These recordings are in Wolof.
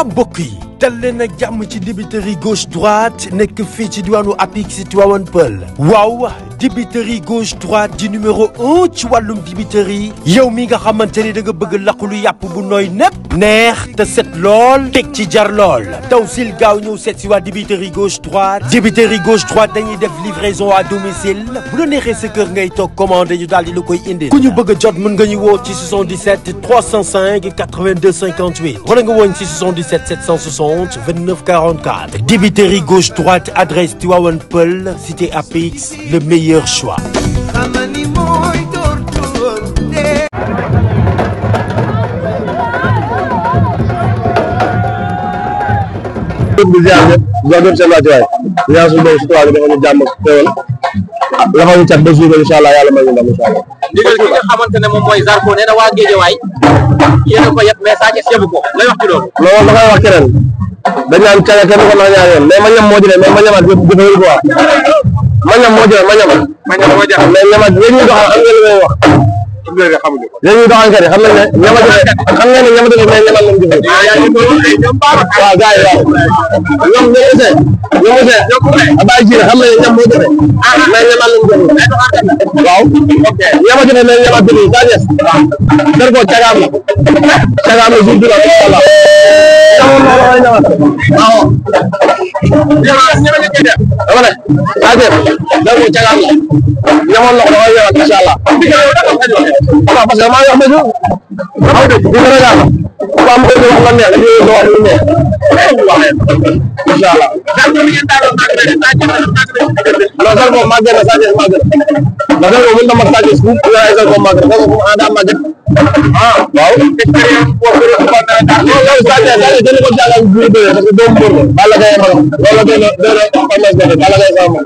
mbokk yi dal leen ak jàmm ci dibiteri gauche droite nekk fii ci diwaanu Apix Tivaouane Peulh waaw dibiteri gauche droite di numéro 1 ci wàllum dibiteri yow mi nga xamante ni da nga bëgg laqulu yàpp bu nooy nepp neex te set lool teg ci jar lool taw sil gaaw ñëw seet si waa dibiteri gauche droite dañuy def livraison à domicile bu la neexee sa kër ngay toog commandé ñu daal di la koy indil ku ñu bëgg a jot mën nga ñu woo ci 77 305 82 58 wala nga woon ci 77 760 29 44 dibiteri gauche droite adresse Tivaouane Peulh cité Apix le meilleur choix. di ziar ñëpp doon seen wàccuwaay di ñaan suñu borom si tubaab bi dafa ñu jàmm teewal la fa ñu cat ba jour incha allah yàlla may ñu ndam incha allah. ndigal ki nga xamante ne moom mooy Zarko nee na waa Géejawaay yéen a ko yëpp mais Sa Thiès yëbu ko lay wax ci loolu. loolu da koy wax keneen dañ naan caga kenn ko na ñaar yoon mais ma ñam moo jëlee mais ma ñamaat yëpp jëfewul quoi ma ñam moo jëlee ma ñamat mais ñamat léegi ñu doxal xam ngeen li may wax léegi ñu doxal kër yi xam nañ ne ñamat xam ngeen ne ñamat mais ñamat lañ jëfee waaw gars yi waaw ñoom ñoo gisee abay ji xam nañ ne ñam moo jëfee mais ñamat lañ jëfee waaw ñamat jëfee mais ñamat jëfee Sa Thiès Zarko cagaam la jour bi la inshallah waaw dama ne Sa Thiès Zarko cagaam la ñamoon na ko dafay ñëwaat incha allah waaw parce que maa ngi wax dëgg waaw dëgg bi nga ragal ko am dëgg wax la neex li ñu wax lu neex incha allah non Zarko màgg na Sa Thiès màgg na Zarko mën na mag Sa Thiès fu Zarko màgg na Zarko daa màgg waaw loolu Sa Thiès dañu ko jàngal bu bëre parce que doomu mbër la Balla Gaye magam loolu la doon promesse de Balla Gaye sama mag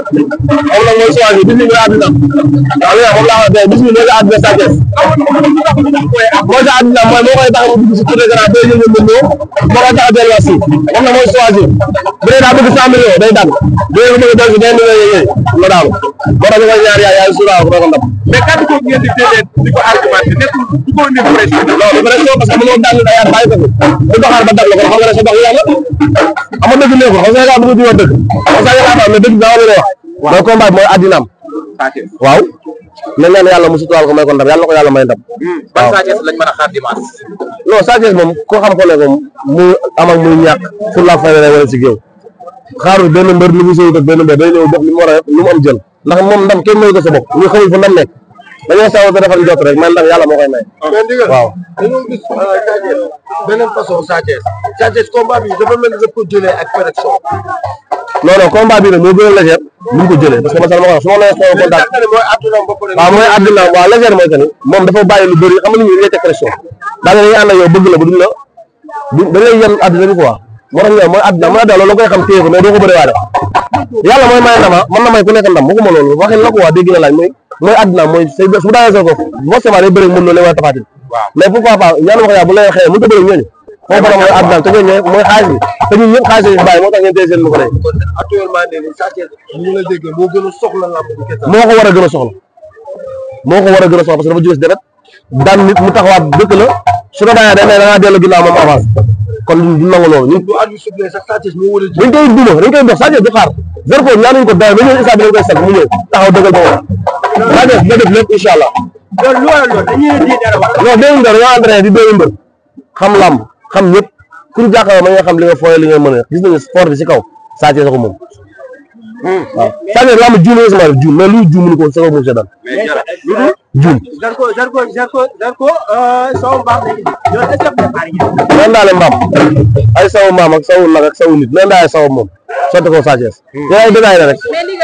moom nag mooy choix bi bis mi mooy àddina waaw moom laa wax tey bis mi mooy àddina Sa Thiès mooy sa àddina mooy moo koy tax mu dugg si tour de grand day ñëw moo koy tax a delluwaat si moom nag mooy choisir bu dee daa bëgg 100 millions day dagg bu dee bëgg del si day nuwee yooyu la daal moo tax ñu koy ñaar yaay suura ko ko ndam mais kàddu ko ngeen di déedéet di ko argumenté nekkul du ko indi pression non pression parce que mënoo daan ay at bàyyi ko fi bu doxal ba dab la kon xam nga ne sa dox yàlla ama dëgg ne ko xam nga daa bëgg di wax dëgg xam nga yaa xam ne dëgg daa war a wax donc combat bi mooy àddinaam waaw nañ ñaan yàlla mu suturaal ko may ko ndam yàlla ko yàlla may ndam ban Sa Thiès lañ mën a xaar dimanche non Sa Thiès moom ko xam ko ne ko mu am ak muy ñàkk fu la fay rek wala si géew xaarul benn mbër lu mu sëwut ak benn mbër day ñëw bokk li mu war a lu mu am jël ndax moom ndam kenn mayu ko sa bopp ñu xamul fu ndam nekk dañoo saw te defal jot rek mais ndam yàlla moo koy may waaw dañoo gis beneen façon Sa Thiès combat bi dafa mel ni daf ko jëlee ak perfection non combat bi nag moo gën a légère bu ñu ko jëlee parce que man sax ma ko su ma la waxee contact waaw mooy àdduna waaw légère mooy que ni moom dafa bàyyi lu bëri xam nga ñu ñuy pression daa nga dañuy ànd ak yow bëgg la ba duñ la dañ lay yem àdduna bi quoi moo tax ñoom mooy àdduna mën a daal loolu koy xam téye ko mais doo ko bëri waale yàlla mooy may ndama mën na may ku nekk ndam waxuma loolu waxin la ko waa dégg na laaj mooy àdduna mooy say bés bu daanee sa ko forcément day bëri mën loolu lay war a tafaati mais pourquoi pas ñaan wax yaa bu lay xëyee mënu ko bëri ñooñu foofu borom mooy àdduna te ñooñu mooy xaalis bi te ñun ñëpp xaalis yi bàyyi moo tax ngeen téye seen lu ko kon actuellement nii Sa Thiès ñu la déggee moo gën a soxla lamb bi moo ko war a gën a soxla parce que dafa jóge si deret daan nit mu taxawaat dëkk la su ko daanee day ne da ngaa dellu ginnaaw moom avance kon du nangu loolu ñun dañ koy duma dañ koy dox Sa Thiès du xaar Zarko ñaanuñ ko dara ba ñëw isa bi dañ koy sal mu ñëw taxaw dëggal ba woon Sa Thiès na def lépp incha allah non déwén mbër ñoo entraîné di déwén mbër xam lamb xam ñëpp ku ñu jàkkaarloo ma nga xam li nga fooyee li nga mën a gis nañu sport bi si kaw Sa Thiès ko moom waaw Sa Thiès lamb juum la sama juum mais luy juum mënu ko sa kaw mu seddal juum nan daale mbaam ay sawu mbaam ak sawu nag ak sawu nit nan daale sawu moom sotti ko Sa Thiès yooyu ay détail la rek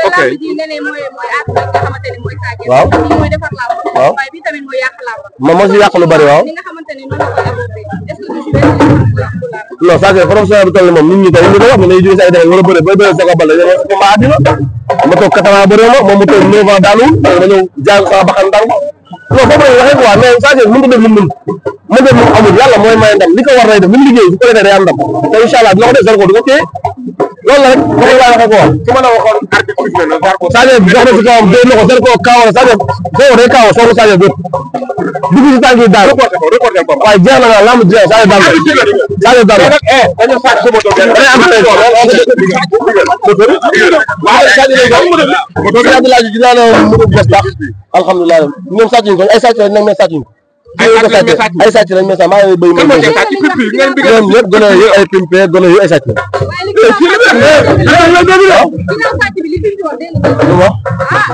ok waaw waaw moom moo si yàq lu bari waaw non Sa Thiès professionnel bi toll moom nit ñi tey ñu ko wax ne day jóge si ay détail wala bëre bay bëre Saka Baldé yow ko ma àddina ma toog 4 ans bëre ma moom mu toog 9 ans daanul ma ñëw jàng sama baxan daan ko non foofu lañ waxee quoi mais Sa Thiès mënut a def lu mu mën def lu amul yàlla mooy may ndam li ko war lay def li mu liggéey su ko defee day am ndam te incha allah dina ko def Zarko du ko téye loolu la rek foofu laa waxee quoi. su ma la waxoon arbitre na Zarko Sadio jox na si kawam dégg na ko Zarko kaaw la Sadio foofu day kaaw soxla Sadio bépp dugg si tànk yi daal waaye jeex na lamb jeex Sadio daal Sadio daal dañu sax sama doom Sadio gis naa ne mu bes baax alhamdulilah ñoom sàcc ñu ko ay sàcc lañ mais sàcc ñu ay sàcc lañ mais maa ngi béy ñoom ñëpp gën a yu ay pimpe gën a yu ay sàcc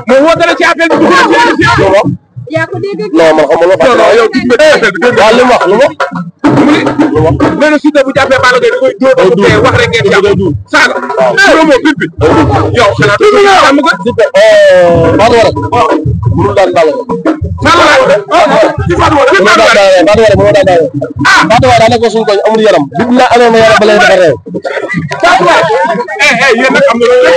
moom woo dara ci appel bi non man xam nga yow gis nga waaw li mu wax nee na Siteu bu jàppee Balla Gaye da koy dóor ba tey wax rek ngeen jàpp saaga promo pimpi yow xanaa do am nga Fatou Wara mënul daan Balla Fatou Wara daa nekk suñu koñ amul yaram bi na amee ma yaram ba lay dafa réew Fatou Wara yéen nag am na loolu